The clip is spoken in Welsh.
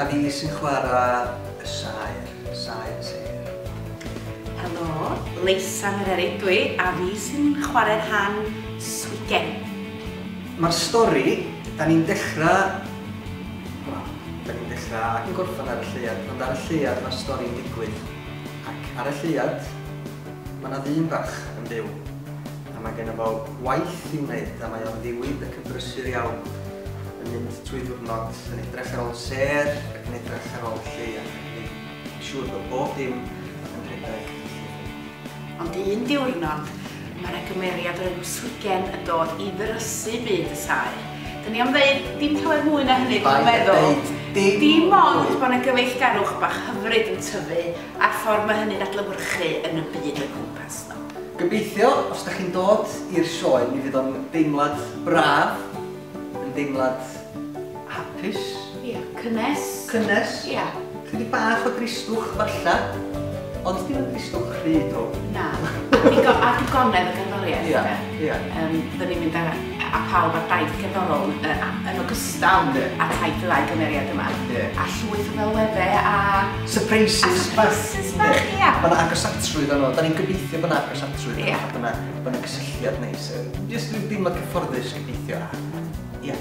A fi sy'n chwarae y saer, saer y sêr. Helo, Leisa Mererid dwi, a fi sy'n chwarae'r rhan Swigen. Mae'r stori, da ni'n dechrau, wel, da ni'n dechrau ac yn gorffen ar y lleuad, ond ar y lleuad mae'r stori'n digwydd. Ac ar y lleuad, mae yna ddyn bach yn byw, a mae genno fo waith i'w wneud, a mae o'n ddiwyd ac yn brysur iawn, yn mynd trwy ddiwrnod yn edrych ar ôl sêr ac yn edrych ar ôl lleuad, ac yn gwneud siŵr bod bob dim yn rhedeg yn llyfn. Ond un diwrnod, mae yna gymeriad o'r enw Swigen yn dod i ddrysu byd y saer. Dyn ni am ddeud dim llawer mwy na hynny, dwi'n meddwl. Dim, Dim ond bod yna gyfeillgarwch bach hyfryd yn tyfu a'r ffordd mae hynny'n adlewyrchu yn y byd o'i cwmpas nhw. Gobeithio, os da chi'n dod i'r sioe, mi fydd o'n deimlad braf, yn deimlad hapus. Ia, cynnes. Cynnes. Ia. Chydig bach o dristwch falle, ond dim yn dristwch rhy drwm. Na, a digonedd o gerddoriaeth. Ia, ia. Dyn ni'n mynd â pawb ar daith gerddorol yn ogystal â taith y ddau gymeriad yma. A llwyth o ddelweddau a surprises bach. Surprises bach, ia. Mae yna agosatrwydd yno, da ni'n gobeithio bod yna agosatrwydd yno, bod yna gysylltiad neis. Jyst rhyw deimlad cyfforddus gobeithio. Ia.